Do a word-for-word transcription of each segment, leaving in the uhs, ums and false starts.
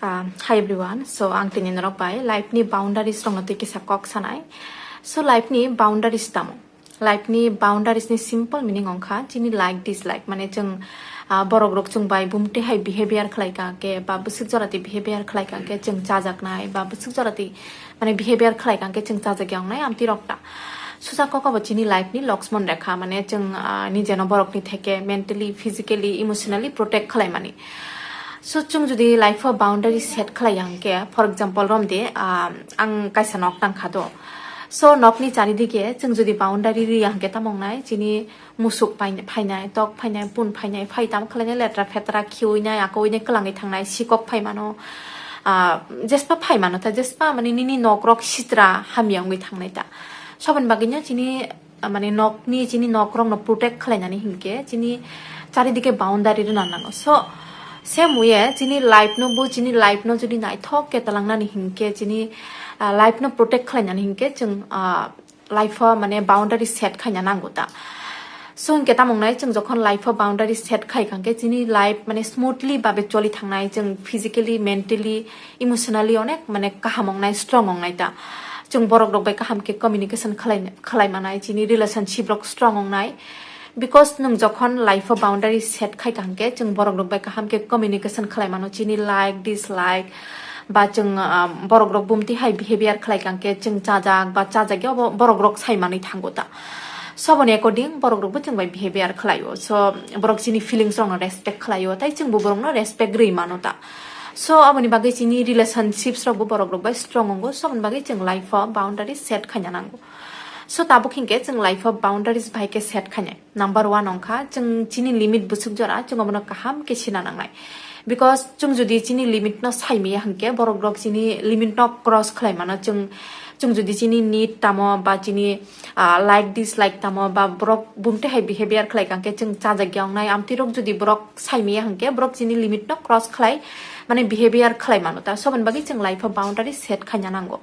Ah, hi everyone. So, ang tini norok bai life ni boundaries rokno twi kisa kok sanai. So, life ni boundaries tamo? Life ni boundaries ni simple meaning ongkha chini like dislike, mane chwng, ah, borok rok chwng bai bumtwi hai behavior khlai ka khe ba bwswk jora twi behavior khlai ka khe chwng chajaknai ba bwswk jora twi mane behavior khlai ka khe chwng chajak ya wngnai amtwi rok ta. Susa kok abo chini life ni Lakshman Rekha, mane chwng, ah, nijeno borok ni theke mentally, physically, emotionally protect khlai mani. So, chwng jodi life o boundary set khlai ya hwnkhe, for example, romdi, ah, ang kaisa nok tang kha do. So, nokni charidike chwng jodi boundary ri ya hwnkhe tamo wngnai, chini musuk pai-, phainai, tok phainai, pun phainai, phai tamo khlainai, letra phetra khiwinai, akoinai, kwlangwi thangnai, sikok phai mano, ah, jespa phai mano ta, jespa mani nini nok rok sitra hamya wngwi thangnai ta. Soboni bagwino chini, ah, mane nokni, chini nok rokno protect khlainani hinkhe chini charidike boundary rwna nango. So, same way, chini life no bo, chini life no jodi naithok khe talangnani hinkhe, chini, ah, life no protect khlainani hinkhe chwng, ah, life o mane boundary set khaina nango ta. So, hinkhe tamo wngnai chwng jokhon life o boundary set khai kha hinkhe chini life mane smoothly babe choli thangnai, chwng physically, mentally, emotionally onek mane kaham wngnai, strong wngnai ta. Chwng borok rok bai kaham khe communication khlai, khlai manai, chini relationship rok strong wngnai. Because nwng jokhon life o boundary set khai ka hwnkhe, chwng borok rok bai kaham khe communication khlai mano, chini like, dislike, ba chwng, ah, borok rok bumtwi hai behavior khlai ka hwnkhe, chwng chajak ba chajak ya bo borok rok sai manwi thango ta. Soboni according borok rok bo chwng bai behavior khlai o. So, borok chini feelings rok no respect khlai o, tai chwng bo borok no respect rwi mano ta. So, aboni bagwi chini relationships rok bo borok rok bai strong wngo. So, aboni bagwi chwng life o boundary set khaina nango. So, tabuk hinkhe chwng life o boundaries bahai khe set khainai. Number one ongkha, chwng chini limit bwswk jora, chwng obono kaham khe sina nangnai. Because chwng jodi chini limit no saimaya hwnkhe, borok rok chini limit no cross khlai mano. Chwng, chwng jodi chini need tamo ba chini, ah, like dislike tamo ba borok bumtwi hai behavior khlai ka hwnkhe chwng chajak ya wngnai. Amtwi rok jodi borok saimaya hwnkhe, borok chini limit no cross khlai, mane behavior khlai mano ta. Soboni bagwi chwng life o boundary set khaina nango.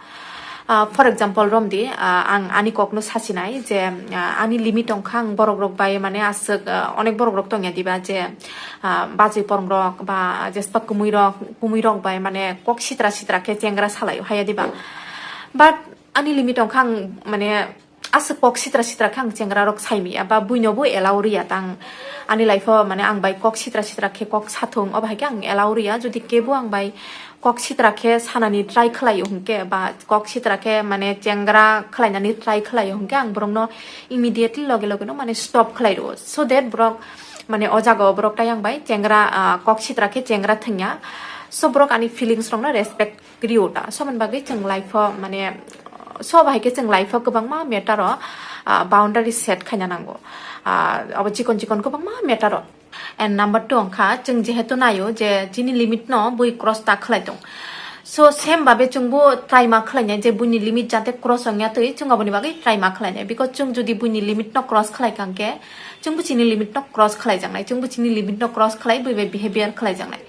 Ah, for example, romdi, ah, ang ani kokno sasinai je, ah, ani limit ongkha, ang borok rok bai mane aswk, ah, onek borok rok tongya diba je, ah, bachwi porong rok ba jespa kumui rok, kumui rok bai mane kok sitra sitra khe chengra salaio haya diba. But ani limit ongkha, ang mane aswk kok sitra sitra khe ang chengra rok saimaya ba buino bo allow riya ta. Ang ani life o mane ang bai kok sitra sitra khe kok sathung, obo hai khe ang allow riya. Jodi kebo ang bai kok sitra khe sanani try khlaio hwnkhe ba kok sitra khe mane chengra khlainani try khlaio hwnkhe ang borokno immediately loge loge no mane stop khlai rwo, so that borok mane o jaga o borok tai ang bai chengra, ah, kok sitra khe chengra thwngya. So borok ani feelings rokno respect rio ta. Soboni bagwi chwng life o mane, so bahai khe chwng life o kwbangma matter o, ah, boundary set khaina nango. Ah, abo chikon chikon kwbangma matter o. And number two ongkha, chwng jehetu naio je chini limit no bui cross ta khlai tong. So same babe chwngbo try ma khlainai je buini limit jate cross ongya twi chwng aboni bagwi try ma khlainai. Because chwng jodi buini limit no cross khlai kha hwnkhe, chwngbo chini limit no cross khlai jaknai, chwngbo chini limit no cross khlai bui bai behavior khlai jaknai.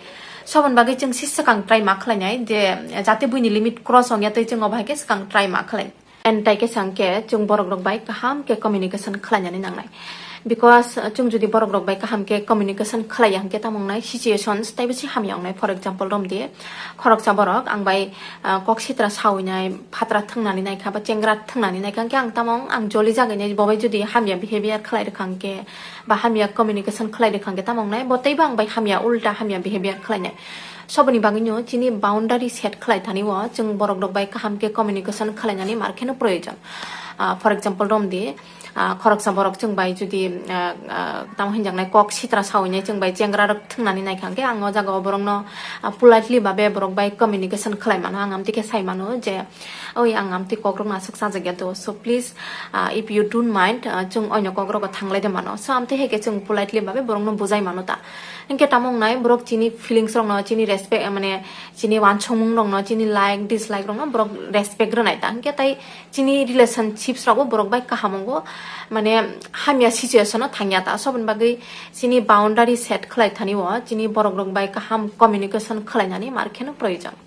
Soboni bagwi chwng si swkang try ma khlainai je jate buini limit cross ongya twi chwng obo hai khe swkang try ma khlai. And tai khe sang khe chwng borok rok bai kaham khe communication khlainani nangnai. Because, uh, chwng jodi borok rok bai kaham khe communication khlaiya hwnkhe tamo wngnai, situations taibo se hamya wngnai. For example, romdi, khoroksa borok ang bai, ah, kok sitra sawinai, phatra thwngnani naikha ba chengra thwngnani naikha hwnkhe ang tamo wng, ang joli jagwinai, bo bai jodi hamya behavior khlai rwkha hwnkhe ba hamya communication khlai rwkha hwnkhe tamo wngnai, bo teibo ang bai hamya, ulta hamya behavior khlainai. Soboni bagwino chini boundary set khlai thani o chwng borok rok bai kaham khe communication khlainani mar kheno proyojon. Ah, for example, romdi, ah, khoroksa borok chwng bai jodi, ah, ah, tamo hinjaknai kok sitra sawinai chwng bai chengra rok thwngnani naikha hwnkhe ang o jaga o borokno, ah, politely babe borok bai communication khlai mano, ang amtwi khe sai mano je, "Oi, ang amtwi kok rok no aswk chajagya do, so please, ah, if you don't mind, ah, chwng oino kok rogo thanglai de mano." So amtwi hai khe chwng politely babe borokno bujai mano ta. Hinkhe tamo wngnai borok chini feelings rokno, chini respect, mane chini wansukmung rokno, chini like, dislike rokno borok respect rwnai ta. Hinkhe tai chini relationships rokbo borok bai kaham wngo, mane hamya situation o thangya ta. Soboni bagwi chini boundary set khlai thani o, chini borok rok bai kaham communication khlainani mar kheno proyojon.